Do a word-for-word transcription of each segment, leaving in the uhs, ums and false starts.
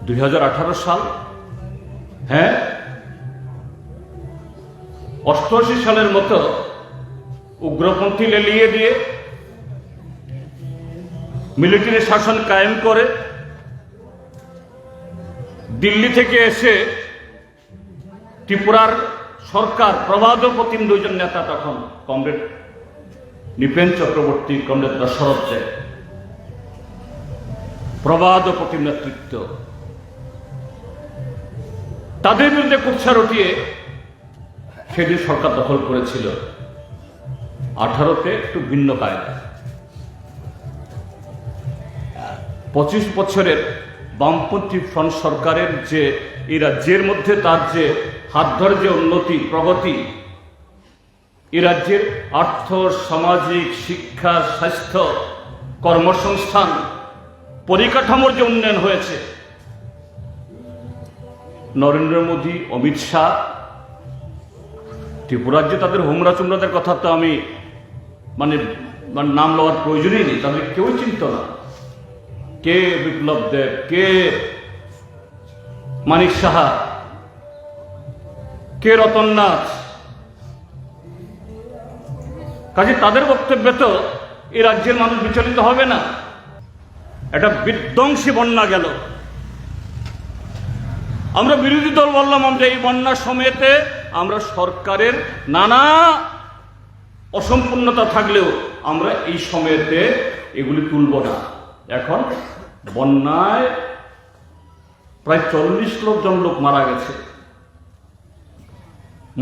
দুই হাজার আঠারো সাল, হ্যাঁ, অষ্টআশি সালের মতো উগ্রপন্থী লেলিয়ে দিয়ে মিলিটারি শাসন কায়েম করে দিল্লি থেকে এসে ত্রিপুরার সরকার, প্রবাদ ও প্রতিম দুইজন নেতা তখন, কমরেড নৃপেন চক্রবর্তী, কমরেড দশরথ দে, প্রবাদ ও প্রতিম নেতৃত্ব, তাদের বিরুদ্ধে কুৎসা রটিয়ে সেদিন সরকার দখল করেছিল। আঠারোতে একটু ভিন্ন কায়দা। পঁচিশ বছরের বামপন্থী ফ্রন্ট সরকারের যে এই রাজ্যের মধ্যে তার যে হাত ধরে যে উন্নতি, প্রগতি, এই রাজ্যের অর্থ, সামাজিক, শিক্ষা, স্বাস্থ্য, কর্মসংস্থান, পরিকাঠামোর যে উন্নয়ন হয়েছে, নরেন্দ্র মোদী, অমিত শাহ, ত্রিপুরার যে তাদের হুমরা চুমরাদের কথা তো আমি মানে, মানে নাম লওয়ার প্রয়োজনই নেই, তাদের কেউ চিনতো না। কে বিপ্লব দেব, কে মানিক সাহা, কে রতন নাথ। কাজে তাদের বক্তব্যে তো এই রাজ্যের মানুষ বিচলিত হবে না। একটা বিধ্বংসী বন্যা গেল। আমরা বিরোধী দল বললাম, আমরা এই বন্যার সময়তে আমরা সরকারের নানা অসম্পূর্ণতা থাকলেও আমরা এই সময়তে এগুলি তুলব না। এখন বন্যায় প্রায় চল্লিশ লক্ষ জন লোক মারা গেছে।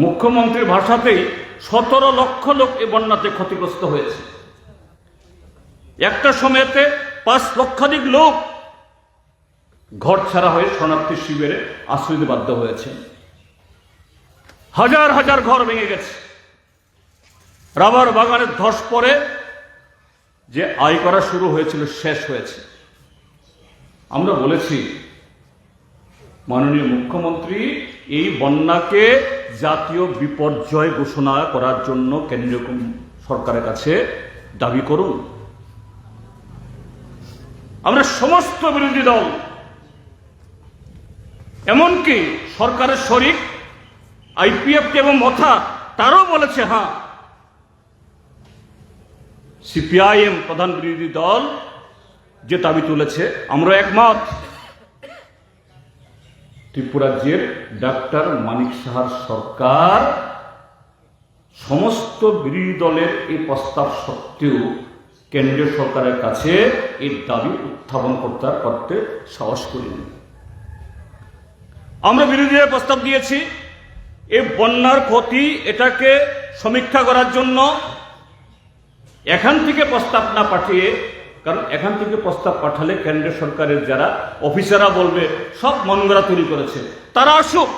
মুখ্যমন্ত্রীর ভাষাতেই সতেরো লক্ষ লোক এই বন্যাতে ক্ষতিগ্রস্ত হয়েছে। একটা সময়তে পাঁচ লক্ষাধিক লোক ঘর ছাড়া হয়ে শরণার্থী শিবিরে আশ্রয় নিতে বাধ্য হয়েছে। হাজার হাজার ঘর ভেঙে গেছে। রাবার বাগানের ধস পড়ে যে আয় করা শুরু হয়েছিল, শেষ হয়েছে। আমরা বলেছি, মাননীয় মুখ্যমন্ত্রী, এই বন্যাকে জাতীয় বিপর্যয় ঘোষণা করার জন্য কেন্দ্রীয় কম-, সরকারের কাছে দাবি করুন। আমরা সমস্ত বিরোধী দল, এমনকি সরকারের শরিক আইপিএফটি এবং মথা, তারাও বলেছে, হ্যাঁ, সিপিআইএম প্রধান বিরোধী দল যে দাবি তুলেছে, আমরা একমত। ত্রিপুরা রাজ্যের ডাক্তার মানিক সাহার সরকার সমস্ত বিরোধী দলের এই প্রস্তাব সত্ত্বেও কেন্দ্রীয় সরকারের কাছে এই দাবি উত্থাপন করতে আর করতে সাহস করেনি। আমরা বিরোধীরা প্রস্তাব দিয়েছি, এই বন্যার ক্ষতি এটাকে সমীক্ষা করার জন্য এখান থেকে প্রস্তাব না পাঠিয়ে, কারণ এখান থেকে প্রস্তাব পাঠালে কেন্দ্রীয় সরকারের যারা অফিসাররা বলবে সব মনগড়া তৈরি করেছে, তারা আসুক।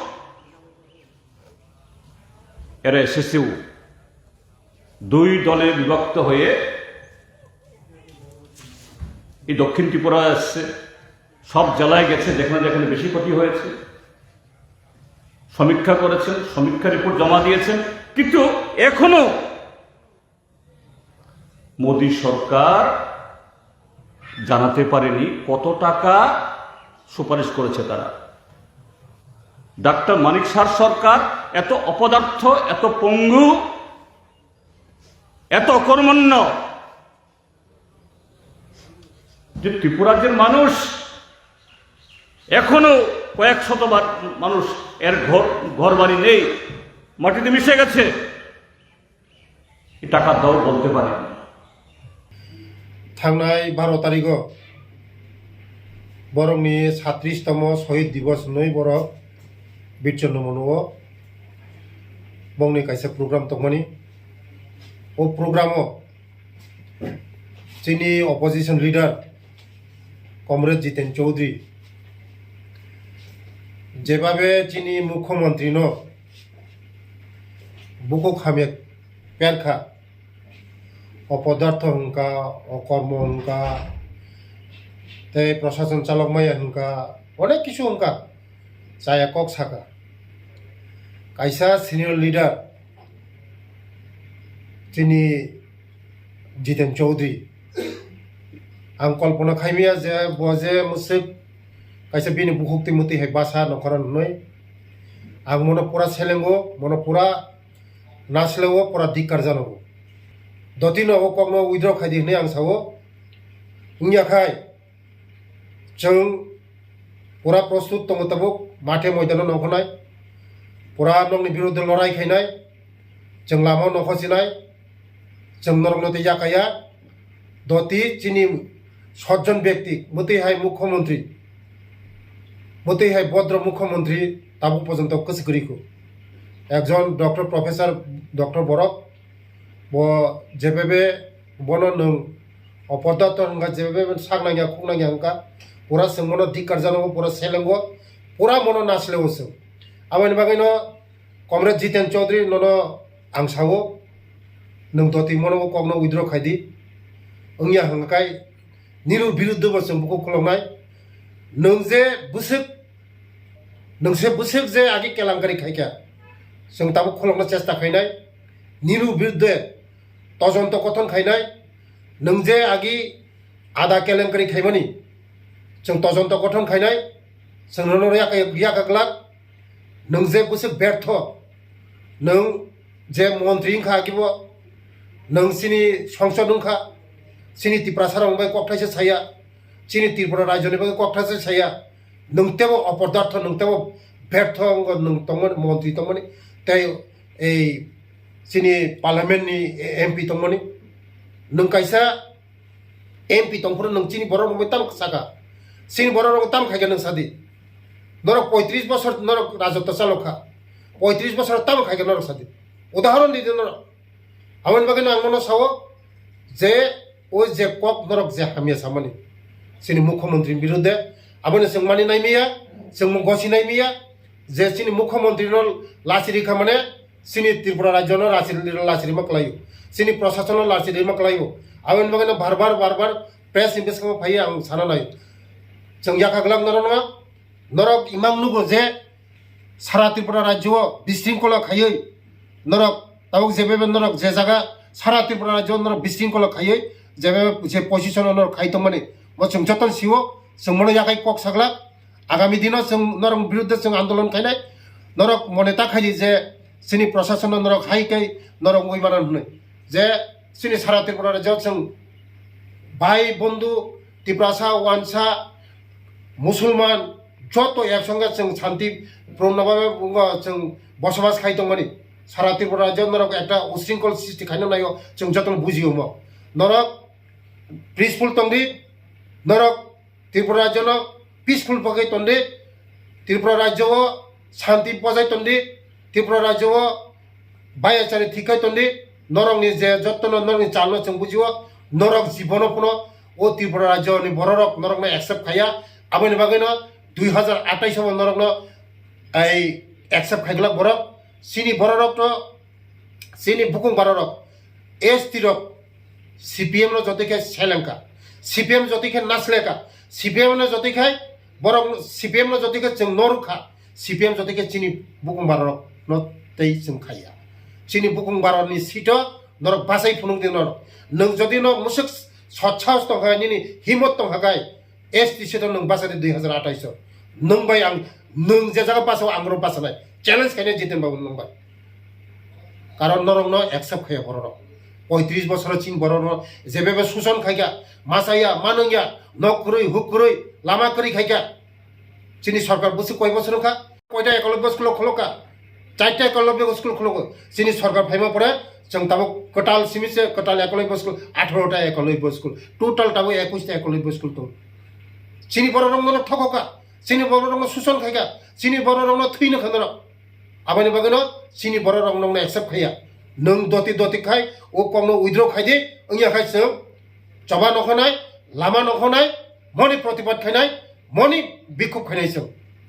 এরা এসেছেও। দুই দলে বিভক্ত হয়ে এই দক্ষিণ ত্রিপুরা এসছে, সব জেলায় গেছে, যেখানে যেখানে বেশি ক্ষতি হয়েছে সমীক্ষা করেছেন, সমীক্ষা রিপোর্ট জমা দিয়েছেন, কিন্তু এখনো মোদী সরকার জানাতে পারেনি কত টাকা সুপারিশ করেছে তারা। ডাক্তার মানিক সাহার সরকার এত অপদার্থ, এত পঙ্গু, এত অকর্মণ্য যে ত্রিপুরার যে মানুষ এখনো কয়েক শতবার মানুষ এর ঘর, ঘর বাড়ি নেই, মাটিতে মিশে গেছে। এই টাকা দাও বলতে পারেনি। Thangnai baro tarigo borokni satris tomo Shohid Divos hinwi borok Birchondro mono o bongni kaisa program tongmani. O program o chini opposition leader Comrade Jiten Chowdhury jebabe chini mukhyamantri no bukhuk hamya perkha, opodartho hwnka, okormo hwnka, tei prosason chalokmaya hwnka, onek kisu hwnka, chaya kok saka. Kaisa senior leader chini Jiten Chowdhury. Ang kolpona khaimaya je bo je mwswk Kaisa bini bukhuk twi mwtwi hai basa nongkhorno hwnwi. Ang mono pura selengo, mono pura nasleo, pura dikkar janogo. Dotino o kokno withdraw khaidi hwnwi ang sao. Wngya khai chwng pura prostut tongo tabuk, mathe moidano nongkhornai. Pura nokni biruddhe lorai khainai. Chwng lama nongkhor sinai. Chwng norokno tei yakaya. Doti chini sotjon byakti, mwtwi hai mukhyamantri, mwtwi hai bodro mukhyamantri tabuk porjonto kwswk kwrwi kho. Ekjon doctor, professor, doctor borok, bo jebebe bono nwng opodato hwnka, jebebe sak nangya, khuk nangya hwnka, pura chwng mono dikkar janogo, pura selengo, pura mono nasleo chwng. Aboni bagwino Comrade Jiten Chaudhary, nono ang sao, nwng doti mono kokno withdraw khaidi. Wngya hwnka khai nini biruddhe bo chwng bukhuk khuloknai. Nwng je bwswk, nwng se bwswk je agi kelankari khaikha, chwng tabuk khulokna chesta khainai. Nini biruddhe tojonto kothon khainai. Nwng je agi ada kelenkari khaimani, chwng tojonto kothon khainai, chwng nono yaka-, yakaglak, nwng je bwswk bertho, nwng je montri wngkha agibo, nwng chini songsod wngkha, chini Tiprasarok bai kokthaisa saya, chini Tripura rajyoni bagwi kokthaisa saya, nwng tebo opodartho, nwng tebo bertho wngkha, nwng tongmani, montri tongmani, tei ei chini parliament ni M P tongmani, nwng kaisa M P tongphuru nwng chini borok rokbai tamo saka? Chini borok rok tamo khaikha nwng sadi? Norok poitris bosor norok rajotto chalokha. Poitris bosor tamo khaikha norok sadi? Udahoron di norok. Aboni bagwi ang nono sao je o je kok norok je hamya samani chini mukhyamantri biruddhe, aboni chwng mani nai miya, chwng gosi nai miya je chini mukhyamantri no lachiri kha mane chini Tripura rajyo no lachiri, lachirima kwlaio, chini prashason no lachirima kwlaio. Aboni bagwi no bar bar, bar bar press ni bwskango phaiwi ang sana nai. Chwng yakha glak norok no, norok imang nugo je sara Tripura rajyo o bisringkola khaiwi norok tabuk jebebe norok je jaga sara Tripura rajyo o norok bisringkola khaiwi jebebe je position o norok khai tongmani, bo chwng jotono sio, chwng bono yakhai kok saglak. Agami dino chwng norok biruddhe chwng andolon khainai, norok mone ta khaidi je chini prashason no norok hai khe norok wngwi mano hwnwi, je chini sara Tripura rajyo chwng bhai bondhu Tiprasa, Wansa, Musulman joto ek songe chwng shanti purno bhabe chwng bosobas khai tongmani. Sara Tripura rajyo norok ekta usringkol sristi khaina naio, chwng jotono bujio mo. Norok peaceful tongdi, norok Tripura rajyono peaceful bagwi tondi, Tripura rajyo o shanti bojai tondi, Tripura rajyo o bayachari thikai tondi, norokni je jottono norokni chalno chwng bujio, norok jibono phano o Tripura rajyoni bororok norokno accept khaiya, aboni bagwino dui hazar atais o norokno ai accept khaiglak borok, chini bororokno Chini bukung barorok, S T rok, C P M no jotoi khe selengkha, C P M jotoi khe naslekha, C P M no jotoi khe borok, C P M no jotoi khe chwng norwkha, C P M jotoi khe chini bukung barorok no tei chwng khaiya. Chini bukung barorni seat o norok bachai phunuk di norok. Nwng jodi no musuk sot sahos tongkha, nini himot tongkha khai, S T seat o nwng bachadi dui hazar atais o. Nwng bai ang, nwng je jaga bachao ang oro bachanai. Challenge khainai Jiten Babu nwng bai. Karon norok no accept khaiya borok rok. Poitris bosoro chini borok no jebebe suson khaikha, machaya, manungya, nok kwrwi, huk kwrwi, lama kwrwi khaikha. Chini sorkar bwswk koi bosor wngkha? Koita ekolobya school o khulokha? Charta ekolobya school khulokha. Chini sorkar phaima pore chwng tabuk kwtal simi se kwtal ekolobya school, atharo ta ekolobya school. Total tabuk ekush ta ekolobya school tongo. Chini borok rok no thokokha. Chini borok rok no suson khaikha. Chini borok rok no thwino kha norok. Aboni bagwi no chini borok rok nokno accept khaiya. Nwng doti doti khai o kokno withdraw khaidi, wngya khai chwng choba nokho nai, lama nokho nai, moni protibad khainai, moni bikhub khainai chwng.